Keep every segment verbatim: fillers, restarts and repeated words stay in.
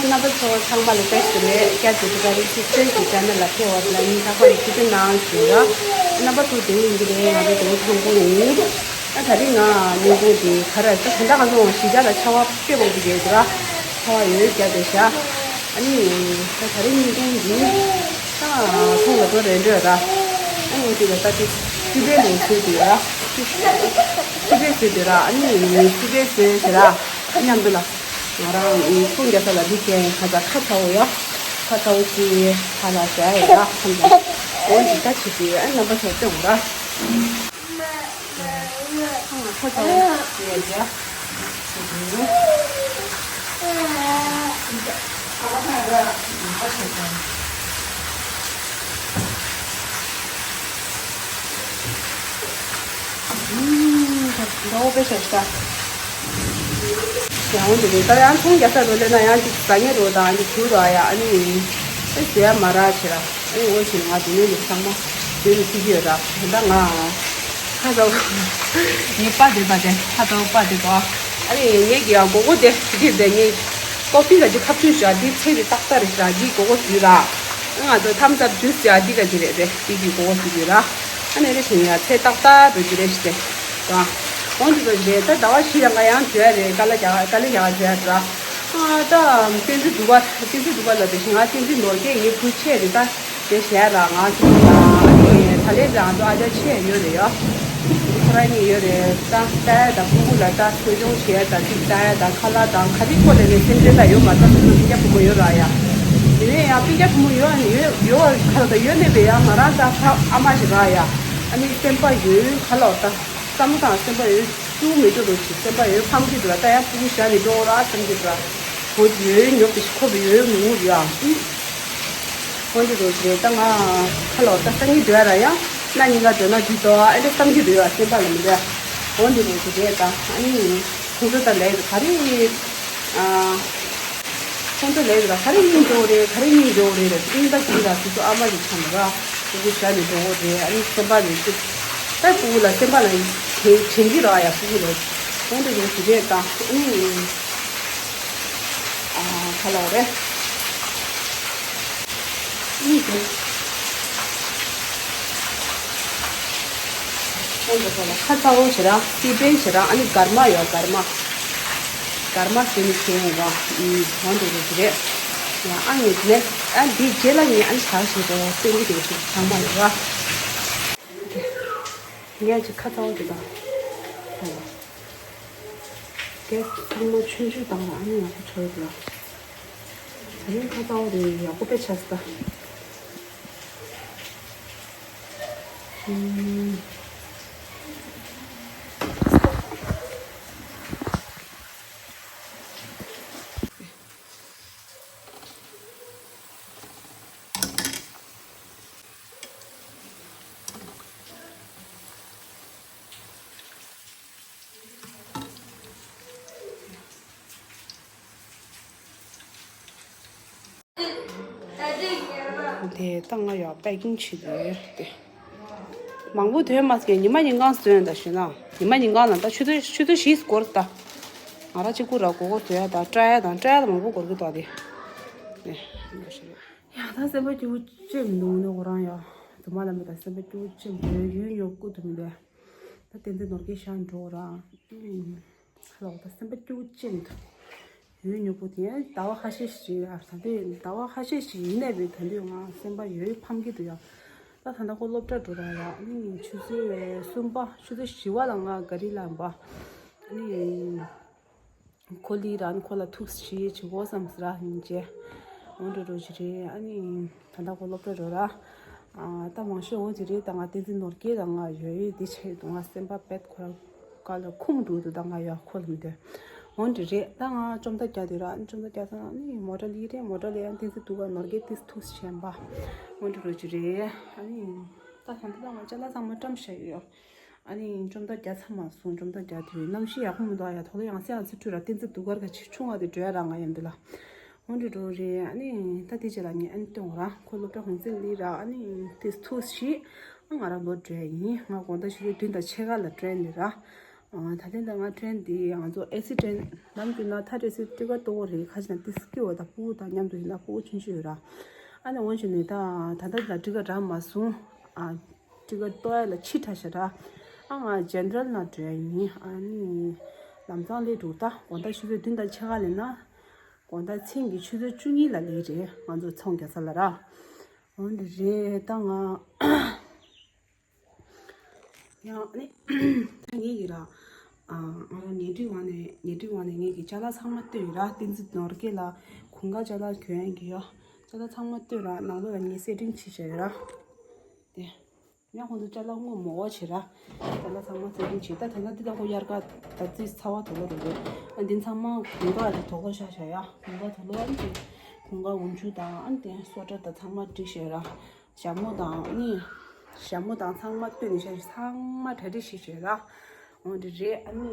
རྣམ་པ་ཚོ་ཚང་མ་ལ་བཀྲ་ཤིས་བདེ་ལེགས། བསྐྱར་དུ་དུ་ག་རེ་ཤིག་ཚོན་གྱི་ཅ་ནལ་ལ་ཕེབས་པ་ལ་སྙིང་ཐག་པ་ནས་ཐུགས་རྗེ་གནང་ཞུ་ར། རྣམ་པ་ཚོ་དེ་ཡིན་གྱི་རེད། ང་རེ་དེ་ཚང་པོ་ཡིན། ཨ་ད་རིང་ང་སྙིང་ཁུང་དེ་ག་རེ་ད་ད་ལྟ་ང་ཚོ་གཞིས་ཆགས་ལ་ཆར་པ་དཔེ་མང་པོ་རྒྱག་འདུག་ར། ཆར་པ་ཡོད་རྒྱག་འདུག་ཤག་ཨ་ནི་ད་ད་རིང་སྙིང་ཁུང་འདི་ད་ཁོང་ལ་འགྲོ་རན་འགྲོ་ར། ཨ་ནི་དེ་ལ་ད་དེ་སི་པན་ལ་བཟོས་འདུག་ར། སི་པན་བཟོས་འདུག་ར། ཨ་ནི་སི་པན་བཟོས་ཟེར་ར། མཉམ་དུ་ལ། ང་རང་ཚོང་རྒྱག་ས་ལ་འདི་བྱས་ཁ་ཚ་ཁ་ཚ་བོ་ཡ། ཁ་ཚ་བོ་ཅིག་ཁ་ལ་བྱ་ཡ་ཡ་ཁ་ཚ་བོ་འདི་ལྟ་བྱེད་དུས་ཨ་རྣམ་པ་ཚོ་སྟོན་ར། ཁ་ཚ་བོ་ཅིག་ཡ་ཡ་བྱེད་དུས། འདྲ་བོ་དཔེ་ཞེ་ཤ། ཡང་འོན་ཏེ་ད་ཡང་ཚོང་རྒྱག་ས་རུ་སླེབས་ན་ཡང་ཅིག་ཟ་ཉེ་རུ་དང་ཅིག་གྱུར་ར་ཡ། ཨ་ནི་ཨེ་ཟེར་ཡ་མ་རག་བྱེད་ར། ཨ་ནི་འོ་བྱེད་ང་དེ་ནས་ནི་ཚང་མ་དེ་ནི་ཐུག་གི་ཡོད་ར། ད་ང་ཁ་ཚ་བོ་ངའི་པ་དེ་པ་དེ་ཁ་ཚ་བོ་པ་དེ་དོ། ཨ་ནི་ངེད་ཀྱི་ཡང་མགོ་སྐོར་དེ་འདིར་དེ་ངས་ཀོ་ཕི་ག་ཅིག་ཁ་བཅུག་བྱ། འདི་ཚེ་གི་ཏག་ཏག་རེད་བྱ། འདི་མགོ་སྐོར་དུས་ར། ང་ཚོ་ཐམ་སབ་ཇུས་བྱ་འདི་ག་ཅིག་རེད་རེད། འདི་གི་མགོ་སྐོར་དུས་ར། ཨ་ནི་རེ་བཞིན་ཡང་ཚེ་ཏག་ཏག་འགྲོ་རྒྱུ་རེད་ཞེས་ཏེ། ད་འོན་ཏེ་ཚོ་རེད། ད་ཟླ་བ་བཞི་ཡང་ག་ཡང་བྲོས་རེད། དཀའ་ལས་རྒྱག་དཀའ་ལས་རྒྱག་བྲོས་ར། ཨ་ད་བསྟན་འཛིན་འབྲུག་པ་བསྟན་འཛིན་འབྲུག་པ་ལ་དེ་བཞིན་ང་བསྟན་འཛིན་ནོར་རྒྱས་ཡིན་བུ་ཆེ་རེད། ད་དེ་བཞིན་ར་ང་ཚོ་ད་ཨ་ནི་ད་ལས་རང་ཚོ་ཨ་ཅག་ཆེ་ཡོད་རེད་ཡ། ཁོ་རང་གཉིས་ཡོད་རེད། ད་ལྟ་ཡ་ད་ཕྲུ་གུ་ལ་ད་ཐོས་སྦྱོང་བྱེད་ཡ་ད་ཅིག་ལྟ་ཡ་ད་ཁ་ལག་དང་ག་རེ་ཁོ་ལས་ནས་སེམས་ཅན་ད་ཡོད་མ་ད་སོ་སོ་སྤུན་ཀྱག་བུ་མོ་ཡོད་ར་ཡ། དེ་ནས་ཡང་སྤུན་ཀྱག་བུ་མོ་ཡོད་ཡོད་ཡོད་ཁ་ལ་ད་ཡོད་ནས་བས་ཡ་ང་རང་ད་ཕ་ཨ་མ་ཞིག་ར་ཡ། ཨ་ནི་སེམས་པ་ཡོད་ཁ་ལོ་ད་བསམ་བློ་དང་སེམས་པ་ཡོད་ཅུང་མི་འགྲོ་རུ་ཞིག་སེམས་པ་ཡོད་ཕམ་གྱི་འདུག་ར། ད་ཡང་ཕྲུ་གུ་ཞག་ནས་འགྲོ་ར་བསམ་གྱི་འདུག་ར། ཁོ་ཡོད་ཉོབ་ཏེ་ཁོ་ཡོད་ངུ་ངུ་ར་ཡ། འོན་ཏེ་རོ་ཞིག་རེད། ད་ང་ཁ་ལོ་ད་སང་ཉིན་འགྲོ་ཡ་ར་ཡ། གནའ་ཉིན་ག་འགྲོ་ན་འགྲིག་དོ་ཨ་འདྲ་བསམ་གྱི་འདུག་ཡ། སེམས་པ་ལ་མི་འདྲ། འོན་ཏེ་རོ་ཞིག་རེད། ད་ཨ་ནི་ཁོང་ཚོ་ད་ལས་ག་རེ་ཨ་ཁོང་ཚོ་ལས་ད་ག་རེ་སྙིང་རྗེ་བོ་རེད། ག་རེ་སྙིང་རྗེ་བོ་རེད་ལབ་སྙིང་ད་གི་ར། དེ་ཚོ་ཨ་མ་རེ་ཆ་མ་ར། ཕྲུ་གུ་ཞག་ནས་འགྲོ་བོ་རེད། ཨ་ནི་སེམས་པ་ལ་ཅིག་ད་ཕྲུ་གུ་ལ་སེམས་པ་ལ་དྲན་དྲན་གྱི་ར་ཡ། ཕྲུ་གུ་ལ་འོན་ཏེ་རོ་ཞིག་རེད། ད་ཨ་ནི་ཨ་ག་ལ་བ་རེད། གཉིས་དེ། ཁོང་ཚོ་ཁོ་ལ་ཁ་ཚ་བོ་བྱེད་ར། སི་པན་བྱེད་ར། ཨ་ནི་སྒར་མ་ཡོད། སྒར་མ། སྒར་མ་ཟེར་ནི་ཁྱེད་ཡོང་ར། ཨུམ། ཧོན་དུ་རེད་རེད། ཡང་ཨ་ངས་དེ་ནས་ཨ་འདི་རྗེས་ལ་ངས་ཨ་ནི་ཆག་ཞིག་རེད་བ། སྟོན་གྱི་དེ་ཞིག་ཚང་མ་ཡོད་ར། ངས་ཅིག་ཁ་ཚ་བོ་དེ་དང་། ཧོན་ལ། རྒྱ་ཚང་མ་ཆུང་ཆུང་དང་ཨ་ནི་ང་ཚོ་ཚོར་ལ། ད་རིང་ཁ་ཚ་བོ་དེ་ཡག་པོ་དཔེ་ཆགས་སོང་ད། ཨུམ། དེ་ད་ང་ཡང་པེ་ཀིང་བྱེད་དུས་དེ། མང་པོ་དོན་མ་ཟད་ཉི་མ་ཉིན་གང་བཟོས་ཡོད་ད་ཞུས་ན། ཉི་མ་ཉིན་གང་ལ་ད་ཆུ་ཚོད་ཆུ་ཚོད་བཞི་འགོར་ད། ང་རང་གཅིག་པུ་ར་མགོ་སྐོར་བཟོ་ཡ་ད་སྐྲ་ཡ་དང་སྐྲ་ཡ་ད་མང་པོ་འགོར་གི་འདུག་དེ། ཡ་ད་སེམས་པ་སྐྱིད་པོ་ཅིག་མི་འདུག་ནི་ཁོ་རང་ཡ། རྫུན་མ་ལབ་མེད་ད་སེམས་པ་སྐྱིད་པོ་ཅིག་མི་འདུག་ཡུན་ཡོད་སྐུ་དུ་མི་འདུག་ད་བསྟན་འཛིན་ནོར་གྱི་ཤག་འགྲོ་ར། ཁ་ལོག་ད་སེམས་པ་སྐྱིད་པོ་ཅིག་མི་འདུག་ཡུན་ཡོད་པོ་དེ་ཟླ་བ་ཁ་ཤས་ཤིག་ཨ་ད་དུས་ཟླ་བ་ཁ་ཤས་ཤིག་ཡིན་ནས་བས་ད་དུས་ང་སེམས་པ་ཡོད་ཕམ་གྱི་འདུག་ཡ། ད་ད་ལྟ་ཁོ་སློབ་གྲྭ་འགྲོ་ར་ཡ། ཨ་ནི་ཆུ་ཚོད་གསུམ་པ་ཆུ་ཚོད་བཞི་པ་ལ་ང་ག་རི་ལ་འབའ། ཨ་ནི་ཁོ་ལི་ར་ཨ་ནི་ཁོ་ལ་ཐུགས་རྗེ་ཆེ་གོ་བསམ་སི་ར་ཡིན་ཅེ། འོ་འགྲོ་འགྲོ་ཅི་རེད། ཨ་ནི་ད་ལྟ་ཁོ་སློབ་གྲྭ་འགྲོ་ར། ཨ་ད་མང་ཤོས་འོ་ཅི་རེད། ད་ང་བསྟན་འཛིན་ནོར་རྒྱས་དང་ང་ཡོད་ཡོད་འདི་ཆེད་དུ་ང་སེམས་པ་པད་ཁོ་ར་ག་ལ་ཁུངས་འགྲོ་འདུག་ད་ང་ཡོད་ཁོ་ལ་མི་འདོད། འོ་འདྲ་རེད། ད་ང་བཅོམ་ད་རྒྱ་དེ་ར་ཨ་ནི་བཅོམ་ད་རྒྱ་ཚང་ཨ་ནི་མོ་ཊ་ལི་རེད། མོ་ཊ་ལི་ཨ་ནི་བསྟན་འཛིན་འདུག་ག་ནོར་རྒྱས་ཏིས་ཐུགས་ཆེན་པ། འོ་འདྲ་རོ་ཅི་རེད། ཨ་ནི་ད་ད་ད་ང་ཅ་ལག་ཚང་མ་བཀྲམ་བཞག་ཡོད། ཨ་ནི་བཅོམ་ད་རྒྱ་ཚང་མ་སོང་། བཅོམ་ད་རྒྱ་དེ་གནམ་གཤིས་ཡག་པོ་མི་འདུག་ཡ། དོ་ལོ་ཡང་སེ་ཡང་སེ་ཁྲུ་ར་བསྟན་འཛིན་འདུག་གར་ག་ཆེ་ཆུང་བ་དེ་འགྲོ་ཡ་ར་ང་ཡིན་འདི་ལ། འོ་འདྲ་འགྲོ་རེད། ཨ་ནི་ད་དེ་རྗེས་ལ་ངས་ཨ་ནི་སྟོན་ར་ཁོ་སློབ་གྲྭ་ཧོང་ཙེ་ལི་ར་ཨ་ནི་དེ་ཐུགས་ཤིག་ཨ་ང་ར་ལོ་འགྲོ་ཡ་ཡིན། ང་དགོང་དག་ཆུ་ཚོད་བདུན་དང་ཕྱེད་ཀ་ལ་ཏྲེན་ནི་ར། ད་ཐེངས་ད་ང་ཊེན་འདི་ང་ཚོ་ཨེ་སི་ཊེན་ནམ་རྒྱུན་ན་ཐ་ཊེ་སི་ཊི་ཀ་ཏོ་རེད། ཁ་ཅིག་ན་ཏི་སི་ཀི་འོ་ད་ཕྲུ་གུ་དང་མཉམ་དུ་ཡིན་ན་ཕྲུ་གུ་ཆུང་ཆུང་ཡོད་ར། ཨ་ནི་འོན་ཞིག་ནི་ད་ད་ལྟ་ད་ཊི་ཀ་རག་མ་སོང་། ཨ་ཊི་ཀ་ཏོ་ཡ་ལ་ཕྱི་དྲགས་ཤག་ར། ཨ་ང་ཇེན་ཌ་རལ་ན་འགྲོ་ཡ་ཡིན། ཨ་ནི་ལམ་སང་ལས་འགྲོ་ད་དགོང་དག་ཆུ་ཚོད་བདུན་དང་ཕྱེད་ཀ་ལས་ན་དགོང་དག་མཚན་གྱི་ཆུ་ཚོད་བཅུ་གཉིས་ལ་ལས་རེད། ང་ཚོ་ཚོང་རྒྱག་ས་ལ་ར། འོ་འདི་རེད་ད་ང་། ཡང་ནི་ད་ངེད་ཀྱི་ར། ཨ་ང་རང་ཉལ་ཁྲིའི་ངང་ནས་ཉལ་ཁྲིའི་ངང་ནས་ངེད་ཀྱི་ཅ་ལག་ཚང་མ་བཏོན་ཡོད་ར། བསྟན་འཛིན་ནོར་རྒྱས་ལ་གུང་དཀར་ཅ་ལག་གྱོན་ཡག་གི་ཡོད། ཅ་ལག་ཚང་མ་བཏོན་ར། ནང་ལོགས་ལ་ངས་སེ་ཊིང་བྱས་བྱས་ཡོད་ར། དེ་ཡང་ཁོང་ཚོ་ཅ་ལག་སྔོན་མ་བོ་བྱས་ར། ཅ་ལག་ཚང་མ་སེ་ཊིང་བྱས། ད་དེ་ན་དེ་དང་ཁོ་དབྱར་ཁ་ད་རྩིས་ཚ་བ་དུ་ལོ་རེད་རེད། ཨ་འདི་ཚང་མ་གུང་དཀར་དེ་དོ་གོ་ཤ་ཤ་ཡ། གུང་དཀར་དུ་ལོ་ཨ་འདི་གུང་དཀར་འོམ་ཆུ་དང་ཨ་འདི་སོ་ཊར་དང་ཚང་མ་བསྒྲིགས་བྱས་ར། ཞྭ་མོ་དང་ནི། ཞྭ་མོ་དང་ཚང་མ་བཏོན་ནས་ཤ་ཚང་མ་གྲ་སྒྲིག་བྱས་བྱས་ལ། འོ་འདི་རེད། ཨ་ནི་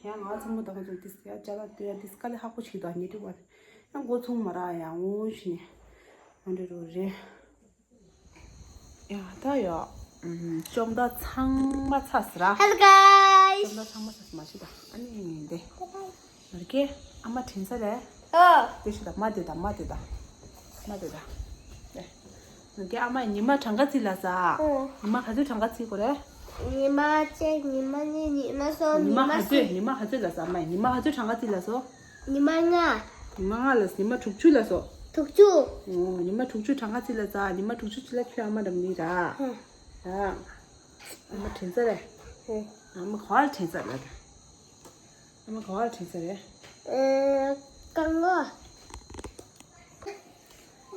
ཡང་ང་ཚང་མ་དང་ཚོ་ཏིས་ཡ་ཅ་ལག་བཏོན་ཡ་ཏིས་དཀའ་ལས་ཁག་པོ་ཞིག་དང་ཉེ་དུ་བར་ཡང་འགོ་ཚུགས་མ་རག་ཡང་འོ་ཞིག་འོ་འདི་རུ་རེད། ཡ་ད་ཡོ། བཅོམ་ད་ཚང་མ་ཚ་སི་ར། Hello guys. བཅོམ་ད་ཚང་མ་ཚ་སི་མ་ཤི་ད། ཨ་ནི་འདི། ནོར་རྒྱས། ཨ་མ་དྲན་ས་རེད། ཨོ། དེ་ཤི་ད་མ་དེ་ད་མ་དེ་ད། མ་དེ་ད། ནོར་རྒྱས་ཨ་མ་ཉི་མ་གྲངས་ཀ་རྩིས་ལ་ཟ། ཨོ། ཉི་མ་ག་ཚོད་གྲངས་ཀ་རྩིས་དགོས་རེད། ཉི་མ་གཅིག་ཉི་མ་གཉིས་ཉི་མ་གསུམ་ཉི་མ་ག་ཚོད་ཉི་མ་ག་ཚོད་ལ་ཟ། མ་ཉི་མ་ག་ཚོད་གྲངས་ཀ་རྩིས་ལ་ཟོ། ཉི་མ་ལྔ། ཉི་མ་ལྔ་ལ་ཉི་མ་དྲུག་ཅུ་ལ་ཟོ། དྲུག་ཅུ། ཨོ་ཉི་མ་དྲུག་ཅུ་གྲངས་ཀ་རྩིས་ལ་ཟ། ཉི་མ་དྲུག་ཅུ་ཅི་ལ་ཁྱོད་ཨ་མ་འགྲམ་ནི་ར། ཧུ། ར། ཨ་མ་དྲན་ས་རེད། ཧུ། ཨ་མ་ག་བར་དྲན་ས་རེད། ཨ་མ་ག་བར་དྲན་ས་རེད། ཨེ། རྐང་པ།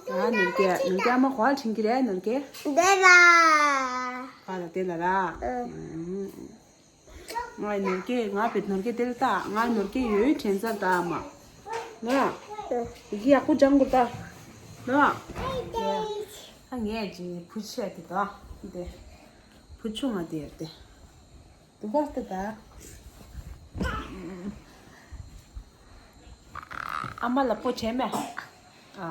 ཨ་ནོར་རྒྱས་ནོར་རྒྱས་ཨ་མ་ག་བར་དྲན་གྱི་རེད་ནོར་རྒྱས། འདི་ལ། ག་ལ་དེ་ལ་ར། ཨ། ཨུམ། ང་ནོར་རྒྱས་ང་བེད་ནོར་རྒྱས་དེར་ལྟ། ང་ནོར་རྒྱས་ཡོད་དྲན་ས་ལྟ་མ། ན། ཡི་གེ་ཡག་པོ་སྦྱང་དགོས་ད། ན། ཨ་ངས་ཅི་བུ་ཆད་དེ་ད། དེ། བུ་ཆུང་ང་དེ་དེ། དུ་བ་ལྟ་ད། ཨ་མ་ལ་པོ་བྱས་མེད། ཨ། ཨ་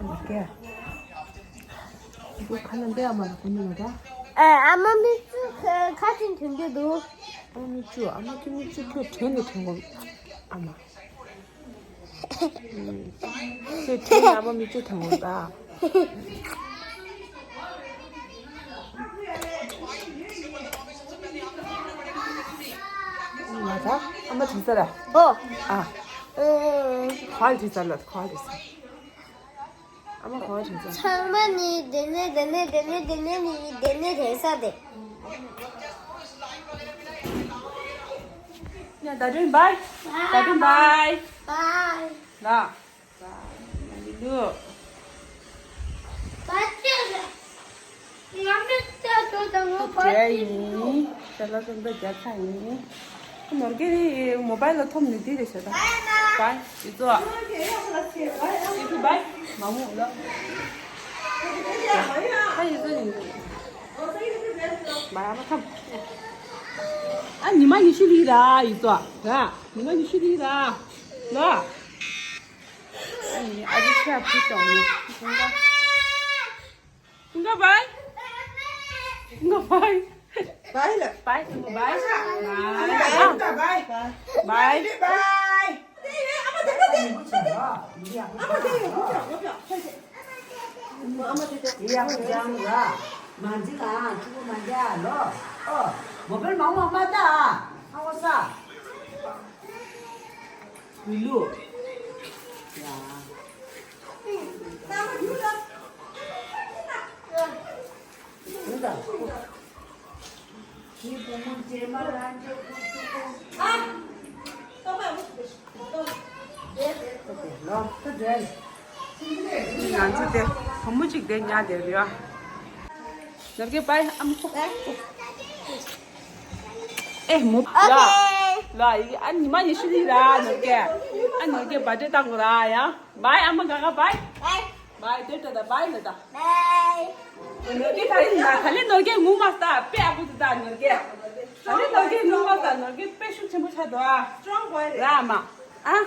མ་སྐྱེ། འདི་ཁ་ན་འདི་ཨ་མ་ལ་གོ་ནི་མ་རེད། ཨ་ཨ་མ་མིག་ཆུ་ཁ་ཁ་ཅིག་ཐོན་གྱི་འདུག་ཨ་མ་མིག་ཆུ་ཨ་མ་ཁྱོད་མིག་ཆུ་ཁྱོད་དྲན་ནས་ཐོན་གོ། ཨ་མ། ཁྱོད་དྲན་ནས་ཨ་མ་མིག་ཆུ་ཐོན་གོ་ད། ང་ད་ཨ་མ་དྲན་ས་ར། ཨོ། ཨ། ཨོ། ག་ལ་དྲན་ས་ལ་ག་ལ་དྲན་ས། ཨ་མ་ག་ལ་དྲན་ས། ཚང་མ་ནི་དེ་ནས་དེ་ནས་དེ་ནས་དེ་ནས་ནི་དེ་ནས་དྲན་ས་དེ། ཡ་ད་དྲན་བའི། ད་དྲན་བའི། བའི། ལ། ལུ། བ་ཅི་རེད། ང་མི་ལྟ་དོ་དང་ངོ་བ་ཅི་རེད། ཡིན། ཤ་ལ་ཙམ་ད་རྒྱ་ཚ་ཡིན། ནོར་གྱི་མོ་བའིལ་ལ་ཐོབ་ནི་དེ་རེད་ཤ་ད། བའི། ཡི་ཙོ། ཡི་ཙོ་བའི། མ་མོ་ལ། ཨ་ཡི་ཙོ་ཡིན། མ་ཡ་མ་ཐམ། ཨ་ཉི་མ་ཉི་ཤུ་ལི་ར་ཡི་ཙོ་ར། ཉི་མ་ཉི་ཤུ་ལི་ར། ལ། ཨ་ནི་ཨ་རི་ཤ་བུ་ཅོང་ནི། ཀུན་དགའ་བའི། ཀུན་དགའ་བའི། བའི་ལ། བའི། ཀུན་དགའ་བའི། བའི། བའི། བའི། ང་ཚོ་དེ་བུ་མོ་གཅིག་དེ་ཉལ་བསྡད་ཡོད། ནོར་གྱི་བའི་ཨ་མ་ཁོ། ཨེ་མོ། ལ། ལ་ཡི་ཨ་ཉི་མ་ཉི་ཤུ་ལི་ར་ནོར་གྱི། ཨ་ནོར་གྱི་བར་ཐི་ཌེ་བཏང་དགོས་ར་ཡ། བའི་ཨ་མ་ག་ག་བའི། བའི་དེ་ལྟ་ད་བའི་ལ་ད། བའི། ནོར་གྱི་ད་ཡིན་ན་ད་ལེ་ནོར་གྱི་ངུ་མ་ས་དཔེ་ཨ་ཁུ་ད་ནོར་གྱི། ད་ལེ་ནོར་གྱི་ངུ་མ་ས་ནོར་གྱི་དཔེ་ཤུགས་ཆེན་པོ་ཆགས་འདུག་ཨ། ར་མ། ཨ།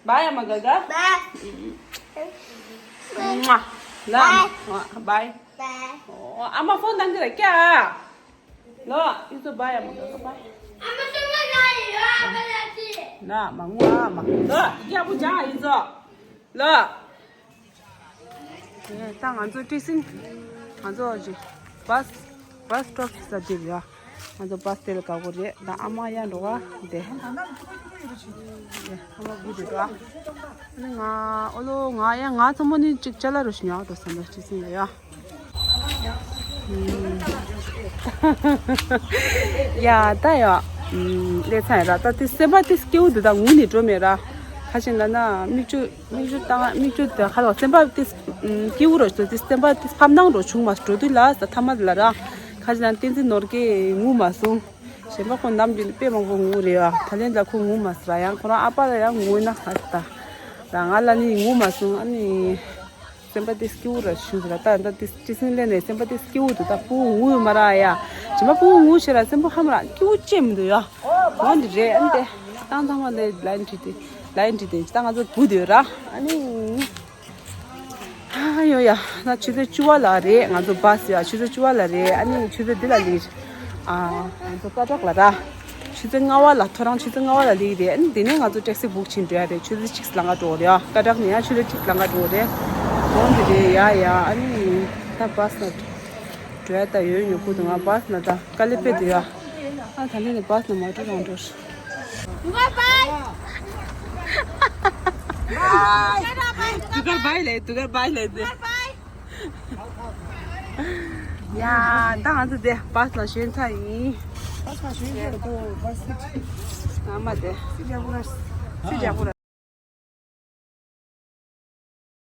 བའི་ཨ་མ་ག་ག། བའི། མ། ལ། བའི། ཨ་མ་ཕོན་བཏང་གི་ར་ཀྱ། ལོ། ཨི་ཚོ་བའི་ཡ་མ་ག་བའི། ན་མ་ངུ་ཨ་མ། ལོ། ཡ་བུ་ཅང་ཨི་ཚོ། ལོ། ད་ང་ཚོ་ཊི་སི་ང་ཚོ་ཅི་བཱས་བཱས་སི་ཊོབ་ས་དེ་རེད་ཡ། ང་ཚོ་བཱས་སི་དེ་ལ་དགའ་གོ་རེད། ད་ཨ་མ་ཡ་འགྲོ་ག་དེ། ཨ་མ་བུ་དེ་འགྲོ་ཨ། ང་ཨོ་ལོ་ང་ཡ་ང་ཚོ་མོ་ནི་ཅིག་ཅ་ལག་རུ་ཞུ་ཉོ་དོ་སམ་ལ་ཊི་སི་ལ་ཡ། ཡ་ད་ཡ། ལས་ཚང་ཡ་ར་ད་དེ་སེམས་པ་དེ་སྐྱེ་བོ་འདི་དག་ངུ་ནས་འགྲོ་མེད་ར། ཁ་ཆེ་ན་ན་མིག་ཆུ། མིག་ཆུ་བཏང་། མིག་ཆུ་དེ་ཁ་ལོ་སེམས་པ་དེ་སྐྱིད་པོ་རོ་ཞུ་དེ་སེམས་པ་དེ་ཕམ་ནང་རོ་བྱུང་མ་འགྲོ་དུས་ལ་ས་ཐ་མ་ལ་ར། ཁ་ཅིག་ན་བསྟན་འཛིན་ནོར་གྱིས་ངུ་མ་སོང་། གཞན་པ་ཁོ་ནམ་རྒྱུན་དཔེ་མང་པོ་ངུ་རེད་བ། ད་ལན་ད་ཁོ་ངུ་མ་སོང་། ཡང་ཁོ་རང་ཨ་ཕ་ལ་ཡང་ངུ་ན་ཧ་ད། ད་ང་ལ་ནི་ངུ་མ་སོང་། ཨ་ནི་སེམས་པ་དེ་སྐྱིད་པོ་ར་ཞུ་ཟེར་ད། ད་དེ་ཅི་སིན་ལས་ནས་སེམས་པ་དེ་སྐྱིད་པོ་འདུག་ད་ཕྲུ་གུ་ངུ་ཡོད་མ་ར་ཡ། གཞན་པ་ཕྲུ་གུ་ངུ་ཤེས་ར་སེམས་པ་ཧ་མ་ར་སྐྱིད་པོ་ཅེ་མི་འདུག་ཡ། འོ་འདི་རེད། ཨ་ནི་དེ་ཏང་ཚང་མ་ལས་ལ་ཡིན་དྲི་དེ་ལ་ཡིན་དྲི་དེ་ད་ང་ཚོ་བུ་དེ་ར། ཨ་ནི་ཨ་ཡོ་ཡ་ད་ཆུ་ཚོད་བཅུ་པ་ལ་རེད། ང་ཚོ་བཱས་ཡ་ཆུ་ཚོད་བཅུ་པ་ལ་རེད། ཨ་ནི་ཆུ་ཚོད་འདི་ལ་ལིག་ཨ་ང་ཚོ་སྐད་གྲགས་ལ་ར། ཆུ་ཚོད་ལྔ་པ་ལ་ཐོ་རངས་ཆུ་ཚོད་ལྔ་པ་ལ་ལིག་རེད། ཨ་ནི་དེ་ནས་ང་ཚོ་ཊེག་སི་བུག་ཕྱིན་འགྲོ་ཡ་རེད། ཆུ་ཚོད་གཅིག་ལ་ང་འགྲོ་རེད། ཨ་སྐད་གྲགས་ནས་ཡ་ཆུ་ཚོད་གཅིག་ལ་ང་འགྲོ་རེད། འོ་འདི་རེད་ཡ་ཡ། ཨ་ནི་ད་བཱས་ལ་འགྲོ་ཡ་ད་ཡོད་ཉོ་ཁུ་དུ་ང་བཱས་ལ་ད། དཀའ་ལས་དཔེ་འདུག་ཡ། ཨ་ད་ལན་ནས་བཱས་ནས་མ་འགྲོ་རང་འགྲོ། དུ་གར་བའི། དུ་གར་བའི་ལེ། དུ་གར་བའི་ལེ་དེ། ཡ་ད་ང་ཚོ་དེ་བཱས་ལ་ཞོན་ཚར་ཡིན། བཱས་ལ་ཞོན་ཚར་དུ་བཱས་སི་ཊི། ཨ་མ་དེ། སི་ཇ་པུ་ར། སི་ཇ་པུ་ར།